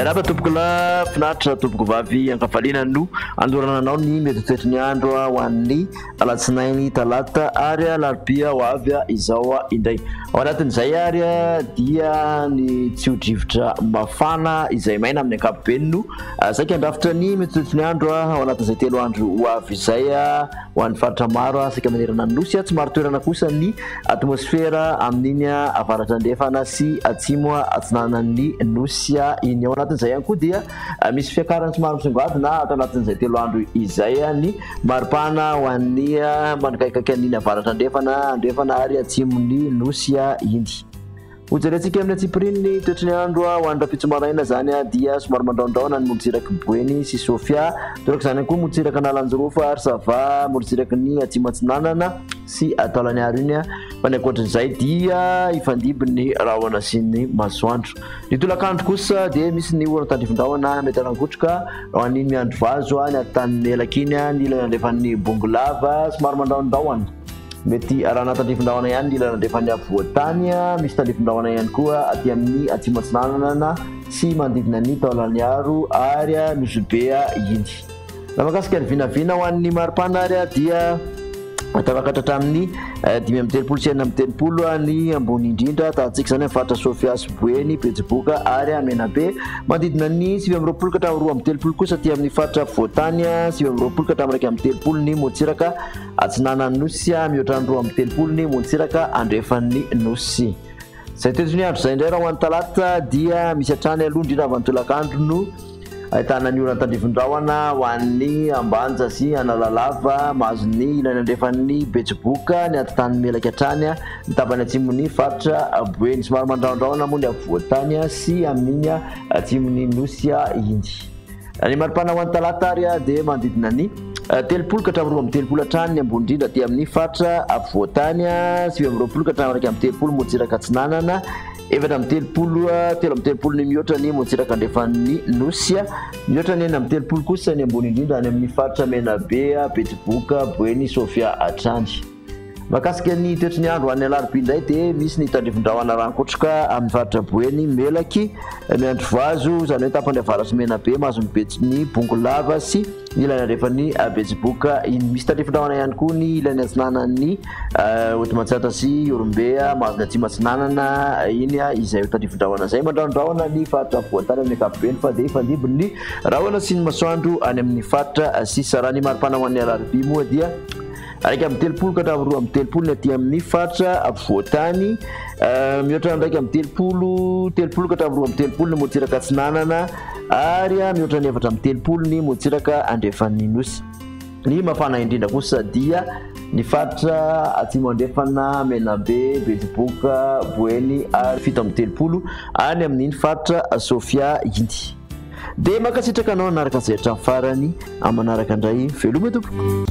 Miarahaba tompoko lahy, finaritra tompoko vavy, ankafaliana no anolorana anao ny mety ho toetry ny andro ho an'ny alatsinainy, talata ary alarobia ho avy izao indray. Ao anatin'izay ary dia ny tsio-drivotra mafana izay maina amin'ny ankapobeny no saika handrafitra ny mety ho toetry ny andro ao anatin'izay telo andro ho avy izay ho an'ny faritra maro saika manerana ny nosy. Tsy marin-toerana kosa ny atmosfera amin'iny avaratra andrefana sy atsimo atsinanan'ny nosy iny. Ao anatin'izay ihany koa dia misy fiakarany somary misongadina ato anatin'izay telo andro izay ny maripana ho an'ny manakaikaiky an'iny avaratra andrefana, andrefana ary atsimon'ny nosy iny. Hojerentsika amin'ny antsipiriany ny toetry ny andro ho an'ny rahampitso maraina izany dia somary mandrahondrahona ny morontsirak'i Boeny sy Sofia. Toraka izany ihany koa morontsiraka Analanjirofo ary Sava, morontsiraky ny Atsimo Atsinanana sy Taolagnaro iny. Fa ny ankoatran'izay dia hifandimby ny rahona sy ny masoandro. Ny tolakandro kosa dia misy ny orana tandrifin-drahona mety harangotroka ho an'iny Miandrivazo, ny Antanimelaky iny, ny ilany andrefan'ny Bongolava, somary mandrahondrahona. Mety arahana tandrifin-drahona ihany ny ilany andrefan'ny afovoan-tany. Misy tandrifin-drahona ihany koa aty amin'ny atsimo atsinanana sy manodidina ny Taolagnaro ary Nosy Be iny. Raha mahakasika ny vinavina ho an'ny maripana ary dia tafakatra hatramin'ny 35 sy 36 ny ambony indrindra. Tahantsika izany amin'ny faritra Sofia sy Boeny, Betsiboka ary Menabe. Manodidina ny 29 ka hatramin'ny 32 kosa aty amin'ny faritra afovoan-tany, 29 ka hatramin'ny 31 ny morontsiraka Atsinanan'ny Nosy, mihoatra ny 32 ny morontsiraka andrefan'ny Nosy. Izay toetry ny andro izay indray raha ho an'ny talata dia misy hatrany aloha indrindra avy any tolakandro no ahitana ny orana tandrifin-drahona ho an'ny Ambanja sy Analalava, mahazo ny ilany andrefan'ny Betsiboka, ny atitan'ny Melaky hatrany, ny tapany atsimon'ny faritra Boeny. Somary mandrahondrahona moa ny afovoan-tany sy amin'iny atsimon'ny Nosy iny. Ny maripana ho an'ny talata ary dia manodidina ny 30 ka hatramin'ny 32 hatrany ny ambony indrindra aty amin'ny faritra afovoan-tany, 29 ka hatramin'ny 31 morontsiraka atsinanana, 34, 33 ny mihoatra ny morontsiraka andrefan'ny Nosy, mihoatra ny 36 kosa ny ambony indrindra any amin'ny faritra Menabe, Betsiboka, Boeny, Sofia hatrany. Mahakasika ny toetry ny andro any Alarobia indray dia misy ny tandrifin-drahona rankotroka amin'ny faritra Boeny, Melaky, Miandrivazo, izany hoe tapany avaratr'i Menabe, mahazo ny Betsi, ny Bongolava sy ny ilany andrefan'ny Betsiboka iny. Misy tandrifin-drahona ihany koa ny ilany atsinanan'ny Haute-Matsiatra sy Ihorombe, mahazo ny atsimo atsinanana iny izay ho tandrifin-drahona izay. Mandrahondrahona ny faritra afovoan-tany amin'ny ankapobeny fa dia hifandimby ny rahona sy ny masoandro any amin'ny faritra sisa. Raha ny maripana ho an'ny Alarobia moa dia 31 ka hatramin'ny 32 ny aty amin'ny faritra afovoan-tany. Mihoatra ny 31, 30 ka hatramin'ny 32 ny morontsiraka atsinanana ary mihoatra ny 34 ny morontsiraka andrefan'ny Nosy. Ny mafana indrindra kosa dia ny faritra atsimo andrefana, Menabe, Betsiboka, Boeny ary 37 any amin'iny faritra Sofia iny. Dia mankasitraka anao nanaraka izay hatramin'ny farany. Amin'ny manaraka indray, veloma tompoko.